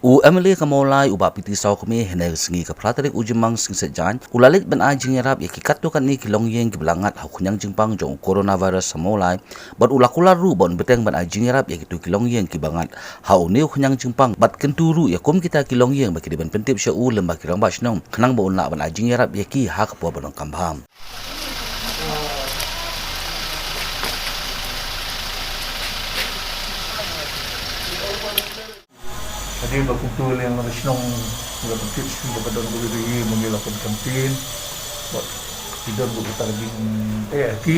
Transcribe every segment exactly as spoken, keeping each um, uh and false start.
U M L A ka Mawlai u Bah P T Sawkmie hynne ka sngi ka phra tarik u Jymmang Singset Jaiñ u la leit ban ai jingïarap ïa ki katto katne ki longïing kiba la ngat ha u khñiang jingpang jong u coronavirus ha Mawlai, bad u la kular ruh ba un bteng ban ai jingïarap ïa kito ki longïing kiba ngat ha une u khñiang jingpang, bad kyntu ruh ïa kum kita ki longïing ba ki dei ban pyntip sha u lem bad ki rangbah shnong khnang ba un lah ban ai jingïarap ïa ki ha ka por ba donkam bha. Hadien ba kumta leng na ka shnong, la ka tip sha ba ka don ka video ba ngi la pyncampaign, ba ki don ba ka jing, eh, ki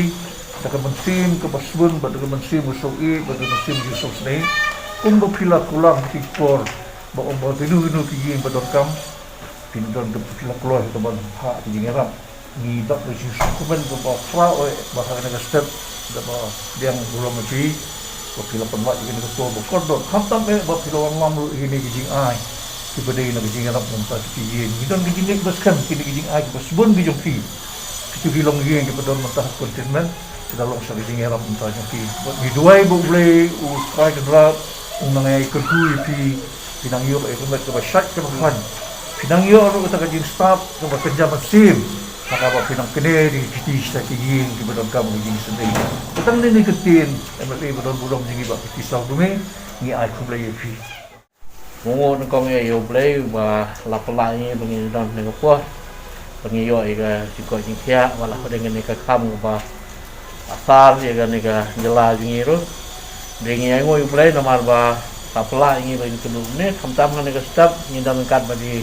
da ka mynsiem kaba sbun, ba da ka mynsiem ba sngewsih, ba da ka mynsiem jingshong snieh. Kumba phi la kular ha ki por ba ym ba kino kino ki ïing ba donkam, phin don ka phi la kloi ka ban phah ka jingïarap. Ngi dap da jingsngewkmen ba ba phra oi ba ha kane ka step da ba biang burom ïa phi ba phi la pynbeit ïa kane ka por ba kordor. Khamtam eh ba phi la wanlam ruh ïa kine ki jingai kiba dei na ka jingïarap mynta ki ïing. Ngi don ka jingngeit ba skhem kine ki jingai kiba sbun ki jong phi, kito ki longïing kiba don mynta ha containment, ki la long sa ka jingïarap mynta jong phi. Bad ngi duwai ba U Blei U Trai Kynrad un nang ai kyrkhu ïa phi. Phi nang ïoh ïa ka met kaba shait kaba khlaiñ. Phi nang ïoh ruh kata ka jingstad kaba kynja mynsiem ha kaba phi nang kynnoh ïa ki kti sha ki ïing kiba donkam ka jingsngewsih. Kata ngi ne ka ktien M L A ba don burom jong ngi Bah P T Sawkmie, ngi ai khublei ïa phi. Nga nguh nyngkong ïa U Blei ba la pynlah ïa ngi ba ngi don ha kane ka por ba ngi ïoh ïa ka jingkoit jingkhiah ba la pyndonkam ïa kane ka kam kaba asar ïa kane ka jylla jong ngi ruh. Dei ngi ainguh ïa U Blei namar ba la pynlah ïa ngi ba ngi kynduh mynne, khamtam ha kane ka step ngi don ryngkat bad i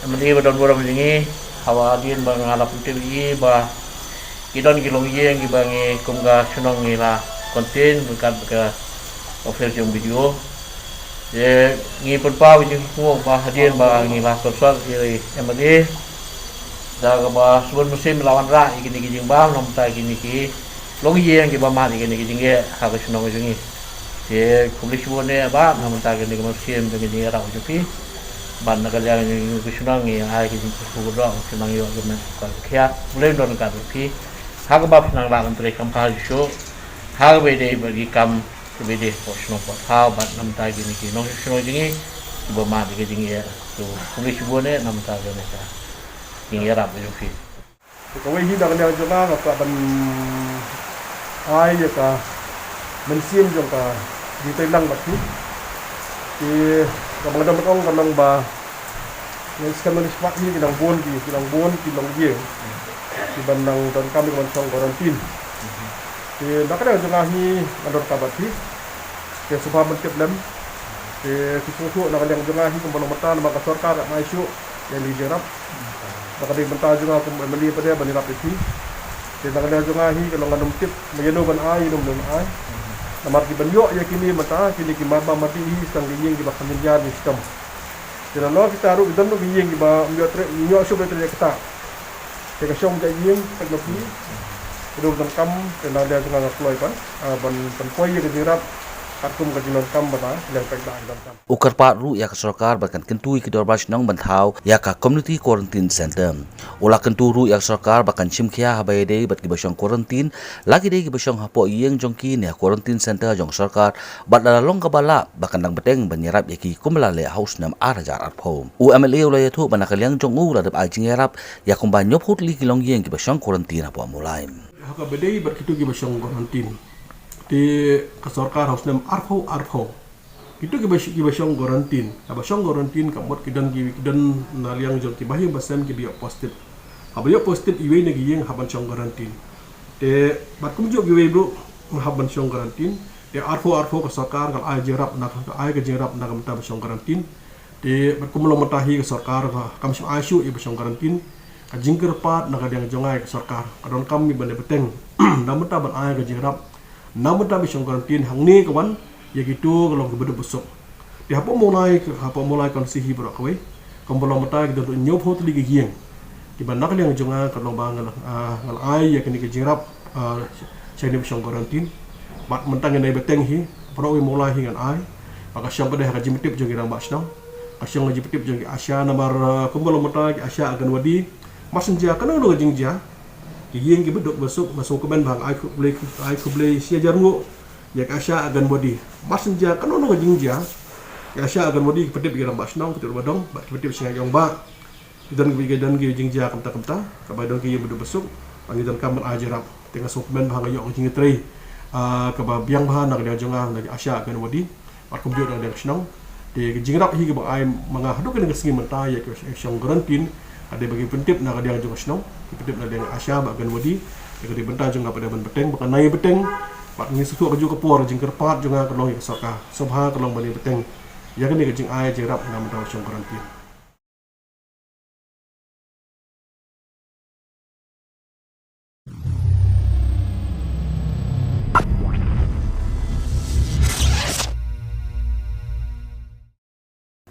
M L A ba don burom jong ngi, haba hadien ba nga la pyntip ïa i ba ki don ki longïing kiba ngi kum ka shnong ngi la contain ryngkat bad ka office jong B D O. Te ngi pynpaw ïa ka jingsngewnguh ba hadien ba ngi la consult ïa i M L A da kaba sbun mynsiem la wanrah ïa kine ki jingbam na ka bynta kine ki longïing kiba mad ïa kine ki jingeh ha ka shnong jong ngi. Te khublei shibun eh Bah na ka bynta kane ka mynsiem jong ka jingïarap jong phi. Bad na ka liang jong ka shnong ngi ai ka jingkyrkhu kyrdoh ba phin nang ïoh ka met ka jingkoit jingkhiah. Khublei don ryngkat bad phi ha kaba phin nang lah ban trei kham bha shuh shuh ha kaba ïadei bad ki kam kaba ïadei hapoh shnong hapoh thaw bad na ka bynta kine ki nongshong shnong jong ngi kiba mad ïa ka jingeh. To khublei shibun eh na ka bynta kane ka jingïarap jong phi. Te kawei hi na ka liang jong nga nga kwah ban ai ïa ka mynsiem jong ka jingtrei lang bad phi. Te kaba nga dang ong ka long ba ngi skhem ngi spah hi ki dang bun ki, ki dang bun ki longïing kiban nang donkam ïa ka ban shong quarantine. Te na ka liang jong nga hi nga donkam bad phi. Te sngewbha ban tip lem. Te phi sngewthuh na ka liang jong nga hi kumba long mynta namar ka sorkar kam ai shuh ïa ki jingrap. Ba ka dei mynta jong nga kum M L A pat de ban ïarap ïa phi. Te na ka liang jong nga hi ka long ngan ym tip ma ïano ban ai, ïano ban ai. Namar kiban ïoh ïa kine mynta kine ki marbam mardih hi tang ki ïing kiba kham jynjar ki skhem. Te lano kita ruh ki don ruh ki ïing kiba ym ïoh trei, ym ïoh shuh ban trei ïa kita. Te ka shong ka ïing peit ma phi. Ka dei ban donkam te na ka liang jong nga nga kloi ban, ah, ban, ban poi ïa ka jingrap katkum ka jingdonkam ba na ka liang peit ba ka donkam. U kyrpad ruh ïa ka sorkar ba kan kyntu ïa ki dorbar shnong ban thaw ïa ka community quarantine center. U la kyntu ruh ïa ka sorkar ba kan shim khia haba ïadei bad kiba shong quarantine, la ki dei kiba shong hapoh ïing jong ki ne ha quarantine center jong ka sorkar, bad lada long kaba lah ba kan dang bteng ban ïarap ïa ki kumba la leh ha u snem ar hajar arphew. U M L A u la ïathuh ba na ka liang jong u la dep ai jingïarap ïa kumba hynñiewphew tylli ki longïing kiba shong quarantine hapoh Mawlai. Ha kaba ïadei bad kito kiba shong quarantine, te ka sorkar ha u snem arphew arphew, kito kiba sh-, kiba shong quarantine, haba shong quarantine ka mut ki don ki, ki don na liang jong kiba ïing ba sem kiba ïoh positive. Haba ïoh positive iwei na ki ïing hap ban shong quarantine. Te bad kumjuh kiwei ruh hap ban shong quarantine. Te arphew arphew ka sorkar ka la ai jingïarap na ka, ka ai ka jingïarap na ka bynta ba shong quarantine. Te bad kumba long mynta hi ka sorkar ka kam shym ai shuh ïa ba shong quarantine. Ka jingkyrpad na ka liang jong nga ïa ka sorkar ka donkam ïa ban ïa bteng na ka bynta ban ai ka jingïarap na ka bynta ba shong quarantine hangne ka wan ïa kito ka long kiba duk ba suk. Te hapoh Mawlai, hapoh Mawlai constituency hi baroh kawei, kumba long mynta ki don hynñiewphew tylli ki ïing kiba na ka liang jong nga ka long ba nga la, ah, nga la ai ïa kane ka jingïarap, ah, sha kine ba shong quarantine. Bad mynta ngan ai bteng hi baroh kawei Mawlai hi ngan ai. Bad ka shong ka dei ha ka jingpyntip jong ki rangbah shnong, ka shong ka jingpyntip jong ki ASHA namar, ah, kumba long mynta ki ASHA, Anganwadi, messenger kano kano ka jingjia, ki ïing kiba duk ba suk, nga sngewkmen ba nga ai khublei, ai khublei shi hajar nguh ïa ka ASHA, Anganwadi, messenger kano kano ka jingjia. Ka ASHA Anganwadi ki pyntip ïa ki rangbah shnong, ki pyntip ba dong, bad ki pyntip sha ki ong ba ki don ki, ki don ki jingjia kumta kumta, kaba don ki ïing ba duk ba suk, bad ngi donkam ban ai jingïarap. Te nga sngewkmen ba nga ïoh ka jingtrei, ah, kaba biang bha na ka liang jong nga, na ka ASHA Anganwadi, bad kumjuh na ka liang shnong. Te ka jingïarap hi kaba ai ma nga haduh kane ka sngi mynta ïa ka shong quarantine, ka dei ba ki pyntip na ka liang jong ka shnong, ki pyntip na ka liang ASHA bad Anganwadi. Te ka dei bynta jong nga pat ban bteng, ba kan nang ïa bteng. Bad ngi sngewthuh kajuh ka por jingkyrpad jong nga ka long ïa ka sorkar, sngewbha ka long ban ïa bteng ïa kane ka jingai jingïarap na ka bynta ka shong quarantine.